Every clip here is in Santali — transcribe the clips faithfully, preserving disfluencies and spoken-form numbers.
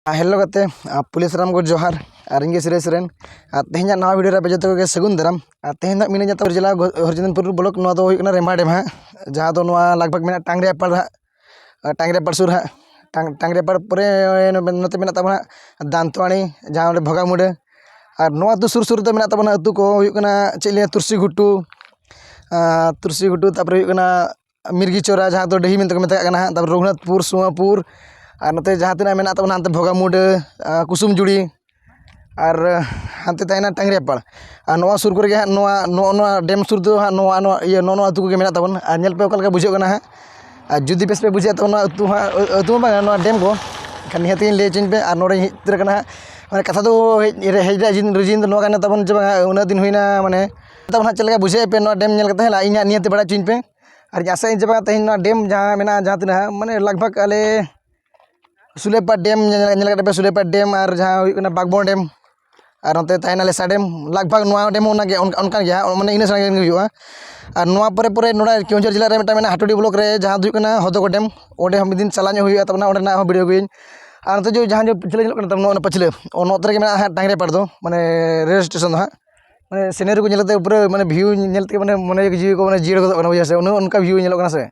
ᱦᱮᱞᱳ ᱜᱟᱛᱮ, ᱟᱨ ᱯᱩᱭᱞᱩ ᱥᱟᱱᱟᱢ ᱠᱚ ᱡᱚᱦᱟᱨ᱾ ᱟᱨ ᱤᱧ ᱜᱮ ᱥᱩᱨᱮᱥ ᱥᱚᱨᱮᱱ᱾ ᱟᱨ ᱛᱮᱦᱮᱧᱟᱜ ᱱᱟᱣᱟ ᱵᱷᱤᱰᱤᱭᱳ ᱨᱮ ᱟᱯᱮ ᱡᱚᱛᱚ ᱠᱚᱜᱮ ᱥᱟᱹᱜᱩᱱ ᱫᱟᱨᱟᱢ᱾ ᱟᱨ ᱛᱮᱦᱮᱧ ᱫᱚ ᱢᱤᱱᱟᱹᱧᱟ ᱛᱟᱵᱚᱱ ᱡᱮᱞᱟ ᱜᱚ-, ᱦᱚᱨᱤᱪᱚᱸᱫᱚᱱᱯᱩᱨ ᱵᱞᱚᱠ᱾ ᱱᱚᱣᱟ ᱫᱚ ᱦᱩᱭᱩᱜ ᱠᱟᱱᱟ ᱨᱮᱢᱵᱷᱟ ᱰᱮᱢ ᱦᱟᱸᱜ, ᱡᱟᱦᱟᱸ ᱫᱚ ᱱᱚᱣᱟ ᱞᱟᱜᱽ ᱵᱷᱟᱜᱽ ᱢᱮᱱᱟᱜᱼᱟ ᱴᱟᱝᱜᱽᱨᱤᱭᱟᱯᱟᱲ ᱦᱟᱸᱜ, ᱟᱨ ᱴᱟᱝᱜᱽᱨᱤᱭᱟᱯᱟᱲ ᱥᱩᱨ ᱦᱟᱸᱜ, ᱴᱟᱝ-, ᱴᱟᱝᱜᱽᱨᱤᱭᱟᱯᱟᱲ ᱯᱚᱨᱮ ᱱᱚᱛᱮ ᱢᱮᱱᱟᱜ ᱛᱟᱵᱚᱱᱟ ᱦᱟᱸᱜ ᱫᱟᱱᱛᱳᱣᱟᱲᱤ, ᱡᱟᱦᱟᱸ ᱚᱸᱰᱮ ᱵᱷᱚᱜᱟᱢᱩᱰᱟᱹ᱾ ᱟᱨ ᱱᱚᱣᱟ ᱟᱹᱛᱩ ᱥᱩᱨ ᱥᱩᱨ ᱨᱮᱫᱚ ᱢᱮᱱᱟᱜ ᱛᱟᱵᱚᱱᱟ ᱟᱹᱛᱩ ᱠᱚ ᱦᱩᱭᱩᱜ ᱠᱟᱱᱟ, ᱪᱮᱫ ᱞᱟᱹᱭᱟ, ᱛᱩᱨᱥᱤ ᱜᱷᱩᱴᱩ, ᱟᱨ ᱛᱩᱨᱥᱤ ᱜᱷᱩᱴᱩ, ᱛᱟᱨᱯᱚᱨᱮ ᱦᱩᱭᱩᱜ ᱠᱟᱱᱟ ᱢᱤᱨᱜᱤ ᱪᱚᱨᱟ, ᱡᱟᱦᱟᱸ ᱫᱚ ᱰᱟᱹᱦᱤ ᱢᱮᱱᱛᱮ ᱠᱚ ᱢᱮᱛᱟᱜ ᱠᱟᱱᱟ ᱦᱟᱸᱜ, ᱛᱟᱨᱯᱚᱨᱮ ᱨᱚᱜᱷᱩᱱᱟᱛᱷᱯᱩᱨ, ᱥᱩᱣᱟᱯᱩᱨ, ᱟᱨ ᱱᱚᱛᱮ ᱡᱟᱦᱟᱸ ᱛᱤᱱᱟᱹᱜ ᱢᱮᱱᱟᱜ ᱛᱟᱵᱚᱱᱟ ᱦᱟᱱᱛᱮ ᱵᱷᱚᱜᱟᱢᱩᱰᱟᱹ, ᱟᱨ ᱠᱩᱥᱩᱢᱡᱩᱲᱤ, ᱟᱨ ᱦᱟᱱᱛᱮ ᱛᱟᱦᱮᱱᱟ ᱴᱟᱝᱜᱽᱨᱤᱭᱟᱯᱟᱲ᱾ ᱟᱨ ᱱᱚᱣᱟ ᱥᱩᱨ ᱠᱚᱨᱮ ᱜᱮ ᱦᱟᱸᱜ, ᱱᱚᱣᱟ, ᱱᱚᱜᱼᱚ ᱱᱚᱣᱟ ᱰᱮᱢ ᱥᱩᱨ ᱫᱚ ᱦᱟᱸᱜ ᱱᱚᱣᱟ, ᱱᱚᱣᱟ, ᱤᱭᱟᱹ, ᱱᱚᱜᱼᱚ ᱱᱚᱣᱟ ᱟᱹᱛᱩ ᱠᱚᱜᱮ ᱢᱮᱱᱟᱜ ᱛᱟᱵᱚᱱᱟ᱾ ᱟᱨ ᱧᱮᱞ ᱯᱮ ᱚᱠᱟ ᱞᱮᱠᱟ ᱵᱩᱡᱷᱟᱹᱜ ᱠᱟᱱᱟ ᱦᱟᱸᱜ᱾ ᱟᱨ ᱡᱩᱫᱤ ᱵᱮᱥ ᱯᱮ ᱵᱩᱡᱷᱟᱹᱣᱟ ᱛᱚ ᱚᱱᱟ ᱟᱹᱛᱩ ᱦᱟᱸᱜ, ᱟᱹᱛᱩ ᱦᱚᱸ ᱵᱟᱝᱟ, ᱱᱚᱣᱟ ᱰᱮᱢ ᱠᱚ, ᱮᱱᱠᱷᱟᱱ ᱱᱤᱦᱟᱹᱛ ᱜᱤᱧ ᱞᱟᱹᱭ ᱦᱚᱪᱚᱧ ᱯᱮ᱾ ᱟᱨ ᱱᱚᱰᱮᱧ ᱦᱮᱡ ᱩᱛᱟᱹᱨ ᱟᱠᱟᱱᱟ ᱦᱟᱸᱜ᱾ ᱢᱟᱱᱮ ᱠᱟᱛᱷᱟ ᱫᱚ ᱦᱮᱡ, ᱦᱮᱡ ᱨᱮᱭᱟᱜ reason, reason ᱫᱚ ᱱᱚᱣᱟ ᱠᱟᱱᱟ ᱛᱟᱵᱚᱱ ᱡᱮ ᱵᱟᱝᱟ, ᱩᱱᱟᱹᱜ ᱫᱤᱱ ᱦᱩᱭᱱᱟ, ᱢᱟᱱᱮ ᱛᱟᱵᱚᱱ ᱦᱟᱸᱜ ᱪᱮᱫ ᱞᱮᱠᱟ ᱵᱩᱡᱷᱟᱹᱣᱮᱫ ᱯᱮ ᱱᱚᱣᱟ ᱰᱮᱢ ᱧᱮᱞ ᱠᱟᱛᱮ, ᱦᱮᱸ, ᱤᱧ ᱦᱟᱸᱜ ᱱᱤᱦᱟᱹᱛ ᱵᱟᱲᱟᱭ ᱦᱚᱪᱚᱧ ᱯᱮ᱾ ᱟᱨ ᱤᱧ ᱟᱥᱟᱭᱟᱹᱧ ᱡᱮ ᱵᱟᱝᱟ ᱛᱮᱦᱮᱧ ᱱᱚᱣᱟ ᱰᱮᱢ ᱡᱟᱦᱟᱸ ᱢᱮᱱᱟᱜᱼᱟ, ᱡᱟᱦᱟᱸ ᱛᱤᱱᱟᱹᱜ ᱦᱟᱸᱜ, ᱢᱟᱱᱮ ᱞᱟᱜᱽ ᱵᱷᱟᱜᱽ ᱟᱞᱮ ᱥᱩᱞᱮᱯᱟᱲ ᱰᱮᱢ ᱧᱮᱞ, ᱧᱮᱞ ᱠᱟᱛᱮ ᱯᱮ, ᱥᱩᱞᱮᱯᱟᱲ ᱰᱮᱢ ᱟᱨ ᱡᱟᱦᱟᱸ ᱦᱩᱭᱩᱜ ᱠᱟᱱᱟ ᱵᱟᱜᱽᱵᱚᱱ ᱰᱮᱢ, ᱟᱨ ᱱᱚᱛᱮ ᱛᱟᱦᱮᱱᱟ ᱞᱮᱥᱟ ᱰᱮᱢ, ᱞᱟᱜᱽ ᱵᱷᱟᱜᱽ ᱱᱚᱣᱟ ᱰᱮᱢ ᱦᱚᱸ ᱚᱱᱟ ᱜᱮ, ᱚᱱ-, ᱚᱱᱠᱟᱱ ᱜᱮᱭᱟ ᱦᱟᱸᱜ, ᱢᱟᱱᱮ ᱤᱱᱟᱹ ᱥᱟᱺᱜᱤᱧ ᱜᱮ ᱦᱩᱭᱩᱜᱼᱟ᱾ ᱟᱨ ᱱᱚᱣᱟ ᱯᱚᱨᱮ ᱯᱚᱨᱮ ᱱᱚᱰᱮ ᱠᱮᱣᱚᱱᱡᱷᱚᱨ ᱡᱮᱞᱟ ᱨᱮ ᱢᱤᱫᱴᱟᱝ ᱢᱮᱱᱟᱜᱼᱟ ᱦᱟᱴᱩᱰᱤ ᱵᱞᱚᱠ ᱨᱮ, ᱡᱟᱦᱟᱸ ᱫᱚ ᱦᱩᱭᱩᱜ ᱠᱟᱱᱟ ᱦᱚᱫᱚᱜᱚ ᱰᱮᱢ᱾ ᱚᱸᱰᱮ ᱦᱚᱸ ᱢᱤᱫ ᱫᱤᱱ ᱪᱟᱞᱟᱣ ᱧᱚᱜ ᱦᱩᱭᱩᱜᱼᱟ, ᱛᱟᱵᱚᱱᱟ ᱚᱸᱰᱮᱱᱟᱜ ᱦᱚᱸ ᱵᱷᱤᱰᱤᱭᱳ ᱜᱮᱧ᱾ ᱟᱨ ᱱᱚᱛᱮ ᱡᱚ-, ᱡᱟᱦᱟᱸ ᱡᱚ ᱯᱤᱪᱷᱞᱟᱹ ᱧᱮᱞᱚᱜ ᱠᱟᱱᱟ ᱛᱟᱵᱚᱱᱟ, ᱚᱱᱟ ᱯᱟᱹᱪᱷᱞᱟᱹ, ᱚ, ᱱᱚᱛᱮ ᱨᱮᱜᱮ ᱢᱮᱱᱟᱜᱼᱟ ᱦᱟᱸᱜ ᱴᱟᱝᱜᱽᱨᱤᱭᱟᱯᱟᱲ ᱫᱚ, ᱢᱟᱱᱮ ᱨᱮᱞ ᱥᱴᱮᱥᱚᱱ ᱫᱚ ᱦᱟᱸᱜ᱾ ᱢᱟᱱᱮ ᱥᱤᱱᱟᱨᱤ ᱠᱚ ᱧᱮᱞ ᱠᱟᱛᱮ ᱯᱩᱨᱟᱹ ᱢᱟᱱᱮ ᱵᱷᱤᱭᱩ ᱧᱮᱞ ᱛᱮᱜᱮ ᱢᱟᱱᱮ ᱢᱚᱱᱮ ᱡᱤᱣᱤ ᱠᱚ ᱢᱟᱱᱮ ᱡᱤᱭᱟᱹᱲ ᱜᱚᱫᱚᱜ ᱠᱟᱱᱟ, ᱵᱩᱡᱷᱟᱹᱣ ᱥᱮ? ᱩᱱᱟᱹᱜ ᱚᱱᱠᱟ ᱵᱷᱤᱭᱩ ᱧᱮᱞᱚᱜ ᱠᱟᱱᱟ ᱥᱮ᱾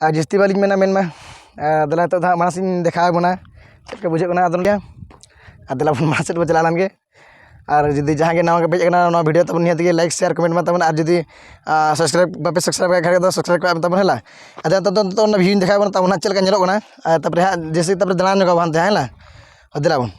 ᱟᱨ ᱡᱟᱹᱥᱛᱤ ᱵᱟᱹᱞᱤᱧ ᱢᱮᱱᱟ, ᱢᱮᱱ ᱢᱟ᱾ ᱟᱨ ᱫᱮᱞᱟ ᱱᱤᱛᱚᱜ ᱫᱚ ᱦᱟᱸᱜ ᱢᱟᱲᱟᱝ ᱥᱮᱫ ᱤᱧ ᱫᱮᱠᱷᱟᱣ ᱟᱵᱚᱱᱟ ᱪᱮᱫ ᱞᱮᱠᱟ ᱵᱩᱡᱷᱟᱹᱜ ᱠᱟᱱᱟ ᱟᱫᱚ ᱱᱚᱰᱮ᱾ ᱟᱨ ᱫᱮᱞᱟ ᱵᱚᱱ ᱢᱟᱲᱟᱝ ᱥᱮᱫ ᱵᱚᱱ ᱪᱟᱞᱟᱣ ᱞᱮᱱ ᱜᱮ᱾ ᱟᱨ ᱡᱩᱫᱤ ᱡᱟᱦᱟᱸ ᱜᱮ ᱱᱟᱣᱟ ᱜᱮ ᱯᱮ ᱦᱮᱡ ᱟᱠᱟᱱᱟ ᱱᱚᱣᱟ ᱵᱷᱤᱰᱤᱭᱳ ᱛᱟᱵᱚᱱ, ᱱᱤᱦᱟᱹᱛ ᱜᱮ ᱞᱟᱭᱤᱠ, ᱥᱮᱭᱟᱨ, ᱠᱚᱢᱮᱱᱴ ᱢᱟ ᱛᱟᱵᱚᱱ᱾ ᱟᱨ ᱡᱩᱫᱤ, ᱟᱨ, ᱥᱟᱵᱥᱠᱨᱟᱭᱤᱵ ᱵᱟᱯᱮ ᱥᱟᱵᱥᱠᱨᱟᱭᱤᱵ ᱠᱟᱜ ᱠᱷᱟᱱ ᱫᱚ ᱥᱟᱵᱥᱠᱨᱟᱭᱤᱵ ᱠᱟᱜ ᱢᱮ ᱛᱟᱵᱚᱱ, ᱦᱮᱸ ᱞᱟ? ᱟᱫᱚ ᱱᱤᱛᱚᱜ ᱫᱚ, ᱱᱤᱛᱚᱜ ᱫᱚ ᱚᱱᱟ ᱵᱷᱤᱭᱩᱧ ᱫᱮᱠᱷᱟᱣ ᱟᱵᱚᱱᱟ ᱛᱟᱵᱚᱱ ᱦᱟᱸᱜ ᱪᱮᱫ ᱞᱮᱠᱟ ᱧᱮᱞᱚᱜ ᱠᱟᱱᱟ᱾ ᱟᱨ ᱛᱟᱨᱯᱚᱨᱮ ᱦᱟᱸᱜ ᱡᱮᱭᱥᱮ ᱛᱟᱨᱯᱚᱨᱮ ᱫᱟᱬᱟᱱ ᱧᱚᱜ ᱟᱵᱚᱱ ᱦᱟᱱᱛᱮ, ᱦᱮᱸ ᱞᱟ? ᱫᱮᱞᱟ ᱵᱚᱱ᱾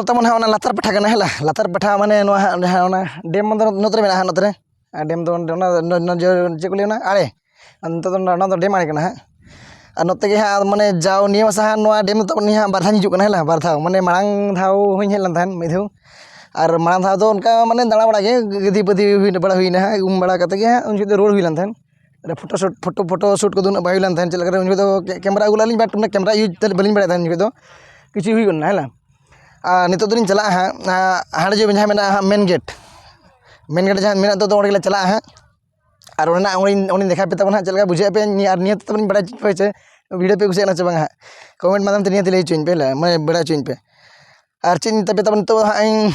ᱛᱟᱵᱚᱱ ᱦᱟᱸᱜ ᱚᱱᱟ ᱞᱟᱛᱟᱨ ᱯᱟᱴᱷᱟ ᱠᱟᱱᱟ, ᱦᱮᱸ ᱞᱟ-, ᱞᱟᱛᱟᱨ ᱯᱟᱴᱷᱟ, ᱢᱟᱱᱮ ᱱᱚᱣᱟ ᱦᱟᱸᱜ ᱡᱟᱦᱟᱸ ᱚᱱᱟ ᱰᱮᱢ ᱫᱚ ᱱᱚᱛᱮ ᱨᱮ ᱢᱮᱱᱟᱜᱼᱟ ᱦᱟᱸᱜ, ᱱᱚᱛᱮ ᱨᱮ᱾ ᱟᱨ ᱰᱮᱢ ᱫᱚ ᱚᱱᱟ, ᱚᱱᱟ, ᱚᱱᱟ, ᱪᱮᱫ ᱠᱚ ᱞᱟᱹᱭᱟ, ᱚᱱᱟ ᱟᱲᱮ, ᱟᱨ ᱱᱤᱛᱚᱜ ᱫᱚ ᱚᱱᱟ ᱫᱚ ᱰᱮᱢ ᱟᱲᱮ ᱠᱟᱱᱟ ᱦᱟᱸᱜ᱾ ᱟᱨ ᱱᱚᱛᱮ ᱜᱮ ᱦᱟᱸᱜ, ᱢᱟᱱᱮ, ᱡᱟᱣ ᱱᱤᱭᱟᱹ ᱢᱟᱥᱟ ᱦᱟᱸᱜ ᱱᱚᱣᱟ ᱰᱮᱢ ᱫᱚ ᱛᱟᱵᱚᱱ ᱱᱤᱭᱟᱹ ᱦᱟᱸᱜ ᱵᱟᱨ ᱫᱷᱟᱣ ᱦᱤᱡᱩᱜ ᱠᱟᱱᱟ, ᱦᱮᱸ ᱞᱟ, ᱵᱟᱨ ᱫᱷᱟᱣ᱾ ᱢᱟᱱᱮ, ᱢᱟᱲᱟᱝ ᱫᱷᱟᱣ ᱦᱚᱸᱧ ᱦᱮᱡ ᱞᱮᱱ ᱛᱟᱦᱮᱸᱫ ᱢᱤᱫ ᱫᱷᱟᱣ, ᱟᱨ ᱢᱟᱲᱟᱝ ᱫᱷᱟᱣ ᱫᱚ ᱚᱱᱠᱟ, ᱢᱟᱱᱮ, ᱫᱟᱬᱟ ᱵᱟᱲᱟ ᱜᱮ, ᱜᱟᱹᱫᱤ ᱯᱟᱹᱫᱤ ᱦᱩᱭ ᱵᱟᱲᱟ ᱦᱩᱭᱱᱟ ᱦᱟᱸᱜ, ᱩᱢ ᱵᱟᱲᱟ ᱠᱟᱛᱮ ᱜᱮ ᱦᱟᱸᱜ ᱩᱱ ᱡᱚᱠᱷᱚᱡ ᱫᱚ ᱨᱩᱣᱟᱹᱲ ᱦᱩᱭ ᱞᱮᱱ ᱛᱟᱦᱮᱸᱫ᱾ ᱟᱨ photo shoot, photo, photo shoot ᱠᱚᱫᱚ ᱩᱱᱟᱹᱜ ᱵᱟᱭ ᱦᱩᱭ ᱞᱮᱱ ᱛᱟᱦᱮᱸᱫ, ᱪᱮᱫ ᱞᱮᱠᱟ ᱨᱮ ᱩᱱ ᱡᱚᱠᱷᱚᱡ ᱫᱚ ᱠᱮ-, ᱠᱮᱢᱮᱨᱟ ᱟᱹᱜᱩ ᱞᱟᱜ ᱞᱤᱧ, but ᱚᱱᱟ ᱠᱮᱢᱮᱨᱟ ᱤᱭᱩᱡᱽ ᱛᱮ ᱵᱟᱹᱞᱤᱧ ᱵᱟᱲᱟᱭ ᱛᱟᱦᱮᱸᱫ ᱩᱱ ᱡᱚᱠᱷᱚᱡ ᱫᱚ, ᱠᱤᱪᱷᱩ ᱦᱩᱭ ᱜᱚᱫ ᱮᱱᱟ, ᱦᱮᱸ ᱞᱟ᱾ ᱟᱨ ᱱᱤᱛᱚᱜ ᱫᱚᱞᱤᱧ ᱪᱟᱞᱟᱜᱼᱟ ᱦᱟᱸᱜ, ᱟᱨ ᱦᱟᱸᱰᱮ ᱡᱮ ᱡᱟᱦᱟᱸ ᱢᱮᱱᱟᱜᱼᱟ ᱦᱟᱸᱜ ᱢᱮᱱ ᱜᱮᱴ, ᱢᱮᱱ ᱜᱮᱴ ᱡᱟᱦᱟᱸ ᱢᱮᱱᱟᱜ ᱫᱚ, ᱚᱸᱰᱮ ᱜᱮᱞᱮ ᱪᱟᱞᱟᱜᱼᱟ ᱦᱟᱸᱜ᱾ ᱟᱨ ᱚᱸᱰᱮᱱᱟᱜ ᱚᱸᱰᱮᱧ, ᱚᱸᱰᱮᱧ ᱫᱮᱠᱷᱟᱣ ᱯᱮ ᱛᱟᱵᱚᱱ ᱦᱟᱸᱜ, ᱪᱮᱫ ᱞᱮᱠᱟ ᱵᱩᱡᱷᱟᱹᱜ ᱟᱯᱮ, ᱟᱨ ᱱᱤᱭᱟᱹ ᱛᱟᱵᱚᱱ ᱵᱟᱲᱟᱭ ᱦᱚᱪᱚ ᱯᱮ ᱪᱮ, ᱵᱷᱤᱰᱤᱭᱳ ᱯᱮ ᱠᱩᱥᱤᱭᱟᱜ ᱠᱟᱱᱟ ᱪᱮ ᱵᱟᱝ ᱦᱟᱸᱜ, ᱠᱚᱢᱮᱱᱴ ᱢᱟᱫᱽᱫᱷᱚᱢ ᱛᱮ ᱱᱤᱭᱟᱹ ᱛᱮ ᱞᱟᱹᱭ ᱦᱚᱪᱚᱧ ᱯᱮ, ᱦᱮᱸ ᱞᱟ, ᱢᱟᱱᱮ ᱵᱟᱲᱟᱭ ᱦᱚᱪᱚᱧ ᱯᱮ᱾ ᱟᱨ ᱪᱮᱫ ᱤᱧ ᱛᱟᱯᱮ ᱛᱟᱵᱚᱱ ᱱᱤᱛᱚᱜ ᱦᱟᱸᱜ ᱤᱧ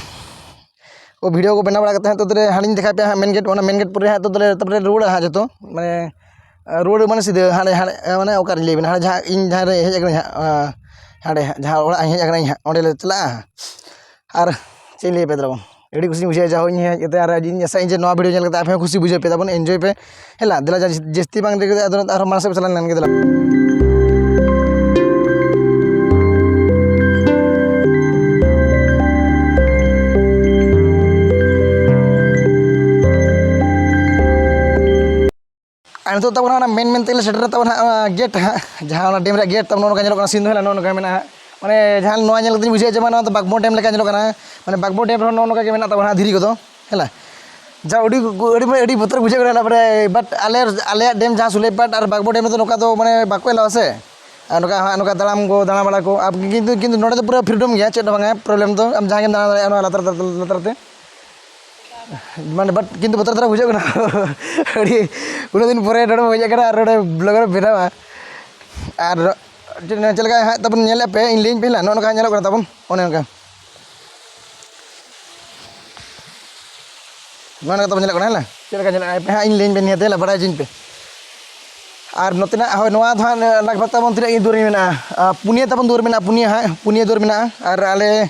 ᱠᱚ ᱵᱷᱤᱰᱤᱭᱳ ᱠᱚ ᱵᱮᱱᱟᱣ ᱵᱟᱲᱟ ᱠᱟᱛᱮ ᱦᱟᱸᱜ, ᱱᱤᱛᱚᱜ ᱫᱚᱞᱮ ᱦᱟᱸᱰᱮᱧ ᱫᱮᱠᱷᱟᱣ ᱯᱮᱭᱟ ᱦᱟᱸᱜ ᱢᱮᱱ ᱜᱮᱴ, ᱚᱱᱟ ᱢᱮᱱ ᱜᱮᱴ ᱯᱚᱨᱮ ᱦᱟᱸᱜ ᱱᱤᱛᱚᱜ ᱫᱚᱞᱮ ᱛᱟᱨᱯᱚᱨᱮ ᱨᱩᱣᱟᱹᱲᱟ ᱦᱟᱸᱜ ᱡᱚᱛᱚ, ᱢᱟᱱᱮ, ᱨᱩᱣᱟᱹᱲ ᱢᱟᱱᱮ ᱥᱤᱫᱷᱟᱹ ᱦᱟᱸᱰᱮ, ᱦᱟᱸᱰᱮ, ᱢᱟᱱᱮ ᱚᱠᱟᱨᱮᱧ ᱞᱟᱹᱭ ᱟᱵᱮᱱᱟ, ᱦᱟᱸᱰᱮ ᱡᱟᱦᱟᱸ ᱤᱧ ᱡᱟᱦᱟᱸ ᱨᱮ ᱦᱮᱡ ᱟᱠᱟᱱᱟᱧ ᱦᱟᱸᱜ, ᱦᱟᱸᱰᱮ ᱦᱟᱸᱜ ᱡᱟᱦᱟᱸ ᱚᱲᱟᱜ ᱤᱧ ᱦᱮᱡ ᱟᱠᱟᱱᱟᱧ ᱦᱟᱸᱜ, ᱚᱸᱰᱮ ᱞᱮ ᱪᱟᱞᱟᱜᱼᱟ ᱦᱟᱸᱜ᱾ ᱟᱨ ᱪᱮᱫ ᱤᱧ ᱞᱟᱹᱭ ᱟᱯᱮ ᱛᱟᱵᱚᱱ, ᱟᱹᱰᱤ ᱠᱩᱥᱤᱧ ᱵᱩᱡᱷᱟᱹᱣᱟ ᱡᱟ ᱦᱚᱸ ᱤᱧ ᱦᱮᱡ ᱠᱟᱛᱮ, ᱟᱨ ᱤᱧ ᱟᱥᱟᱭᱟᱹᱧ ᱡᱮ ᱱᱚᱣᱟ ᱵᱷᱤᱰᱤᱭᱳ ᱧᱮᱞ ᱠᱟᱛᱮ ᱟᱯᱮ ᱦᱚᱸ ᱠᱩᱥᱤ ᱵᱩᱡᱷᱟᱹᱣ ᱯᱮ ᱛᱟᱵᱚᱱ, ᱮᱱᱡᱚᱭ ᱯᱮ᱾ ᱦᱮᱸ ᱞᱟ, ᱫᱮᱞᱟ ᱡᱟ-, ᱡᱟᱹᱥᱛᱤ ᱵᱟᱝ ᱞᱟᱹᱭ ᱠᱟᱛᱮ ᱟᱫᱚ ᱟᱨᱦᱚᱸ ᱢᱟᱲᱟᱝ ᱥᱮᱫ ᱪᱟᱞᱟᱣ ᱞᱮᱱ ᱜᱮ ᱫᱮᱞᱟ᱾ ᱟᱨ ᱱᱤᱛᱚᱜ ᱛᱟᱵᱚᱱ ᱦᱟᱸᱜ ᱚᱱᱟ ᱢᱮᱱ ᱢᱮᱱ ᱛᱮᱜᱮ ᱞᱮ ᱥᱮᱴᱮᱨ ᱛᱟᱵᱚᱱ ᱦᱟᱸᱜ, ᱚᱱᱟ ᱜᱮᱴ ᱦᱟᱸᱜ, ᱡᱟᱦᱟᱸ ᱚᱱᱟ ᱰᱮᱢ ᱨᱮᱭᱟᱜ ᱜᱮᱴ ᱛᱟᱵᱚᱱ, ᱱᱚᱜᱼᱚ ᱱᱚᱝᱠᱟ ᱧᱮᱞᱚᱜ ᱠᱟᱱᱟ, ᱥᱤᱱ ᱫᱚ ᱦᱟᱸᱜ ᱱᱚᱜᱼᱚ ᱱᱚᱝᱠᱟ ᱢᱮᱱᱟᱜᱼᱟ ᱦᱟᱸᱜ᱾ ᱢᱟᱱᱮ ᱡᱟᱦᱟᱸ ᱱᱚᱣᱟ ᱧᱮᱞ ᱠᱟᱛᱮᱧ ᱵᱩᱡᱷᱟᱹᱣᱟ ᱡᱮ ᱵᱟᱝ, ᱱᱚᱣᱟ ᱫᱚ ᱵᱟᱜᱽᱢᱳ ᱰᱮᱢ ᱞᱮᱠᱟ ᱧᱮᱞᱚᱜ ᱠᱟᱱᱟ᱾ ᱢᱟᱱᱮ ᱵᱟᱜᱽᱢᱳ ᱰᱮᱢ ᱨᱮᱦᱚᱸ ᱱᱚᱜᱼᱚ ᱱᱚᱝᱠᱟ ᱜᱮ ᱢᱮᱱᱟᱜ ᱛᱟᱵᱚᱱᱟ ᱦᱟᱸᱜ ᱫᱷᱤᱨᱤ ᱠᱚᱫᱚ, ᱦᱮᱸ ᱞᱟ᱾ ᱡᱟ ᱟᱹᱰᱤ, ᱟᱹᱰᱤ, ᱟᱹᱰᱤ ᱵᱚᱛᱚᱨ ᱵᱩᱡᱷᱟᱹᱜ ᱠᱟᱱᱟ, ᱛᱟᱨᱯᱚᱨᱮ but ᱟᱞᱮ, ᱟᱞᱮᱭᱟᱜ ᱰᱮᱢ ᱡᱟᱦᱟᱸ ᱥᱩᱞᱟᱹᱭᱯᱟᱴ ᱟᱨ ᱵᱟᱜᱽᱢᱳ ᱰᱮᱢ ᱨᱮᱫᱚ ᱱᱚᱝᱠᱟ ᱫᱚ ᱢᱟᱱᱮ ᱵᱟᱠᱚ ᱮᱞᱟᱣᱟ ᱥᱮ᱾ ᱟᱨ ᱱᱚᱝᱠᱟ ᱦᱟᱸᱜ, ᱱᱚᱝᱠᱟ ᱫᱟᱬᱟᱱ ᱠᱚ, ᱫᱟᱬᱟ ᱵᱟᱲᱟ ᱠᱚ, ᱟᱨ ᱠᱤᱱᱛᱩ, ᱠᱤᱱᱛᱩ ᱱᱚᱰᱮ ᱫᱚ ᱯᱩᱨᱟᱹ freedom ᱜᱮᱭᱟ, ᱪᱮᱫ ᱦᱚᱸ ᱵᱟᱝᱟ, problem ᱫᱚ᱾ ᱟᱢ ᱡᱟᱦᱟᱸ ᱜᱮᱢ ᱫᱟᱬᱟ ᱫᱟᱲᱮᱭᱟᱜᱼᱟ ᱱᱚᱣᱟ ᱞᱟᱛᱟᱨ, ᱞᱟᱛᱟᱨ, ᱞᱟᱛᱟᱨ ᱛᱮ᱾ ᱢᱟᱱᱮ, but ᱠᱤᱱᱛᱩ ᱵᱚᱛᱚᱨ ᱫᱷᱟᱨᱟ ᱵᱩᱡᱷᱟᱹᱜ ᱠᱟᱱᱟ᱾ ᱟᱹᱰᱤ, ᱩᱱᱟᱹᱜ ᱫᱤᱱ ᱯᱚᱨᱮ ᱱᱚᱰᱮ ᱵᱚᱱ ᱦᱮᱡ ᱟᱠᱟᱱᱟ ᱟᱨ ᱱᱚᱰᱮ vlog ᱨᱮ ᱵᱮᱱᱟᱣᱟ᱾ ᱟᱨ ᱪᱮᱫ, ᱪᱮᱫ ᱞᱮᱠᱟ ᱦᱟᱸᱜ ᱛᱟᱵᱚᱱ ᱧᱮᱞᱮᱫ ᱯᱮ, ᱤᱧ ᱞᱟᱹᱭᱟᱹᱧ ᱯᱮ ᱦᱟᱸᱜ, ᱱᱚᱜᱼᱚ ᱱᱚᱝᱠᱟ ᱧᱮᱞᱚᱜ ᱠᱟᱱᱟ ᱛᱟᱵᱚᱱ, ᱚᱱᱮ ᱚᱱᱠᱟ᱾ ᱱᱚᱜᱼᱚ ᱱᱚᱝᱠᱟ ᱛᱟᱵᱚᱱ ᱧᱮᱞᱚᱜ ᱠᱟᱱᱟ, ᱦᱮᱸ ᱞᱟ? ᱪᱮᱫ ᱞᱮᱠᱟ ᱧᱮᱞᱚᱜ ᱠᱟᱱᱟ? ᱦᱟᱸᱜ ᱤᱧ ᱞᱟᱹᱭᱟᱹᱧ ᱯᱮ, ᱱᱤᱭᱟᱹᱛᱮ ᱞᱟ, ᱵᱟᱲᱟᱭ ᱦᱚᱪᱚᱧ ᱯᱮ᱾ ᱟᱨ ᱱᱚᱛᱮᱱᱟᱜ, ᱦᱳᱭ, ᱱᱚᱣᱟ ᱫᱚ ᱦᱟᱸᱜ ᱞᱟᱜᱽ ᱵᱷᱟᱜᱽ ᱛᱟᱵᱚᱱ ᱛᱤᱱᱟᱹᱜ ᱜᱮ ᱫᱩᱣᱟᱹᱨ ᱢᱮᱱᱟᱜᱼᱟ? ᱟᱨ ᱯᱩᱱᱭᱟᱹ ᱛᱟᱵᱚᱱ ᱫᱩᱣᱟᱹᱨ ᱢᱮᱱᱟᱜᱼᱟ, ᱯᱩᱱᱭᱟᱹ ᱦᱟᱸᱜ, ᱯᱩᱱᱭᱟᱹ ᱫᱩᱣᱟᱹᱨ ᱢᱮᱱᱟᱜᱼᱟ᱾ ᱟᱨ ᱟᱞᱮ,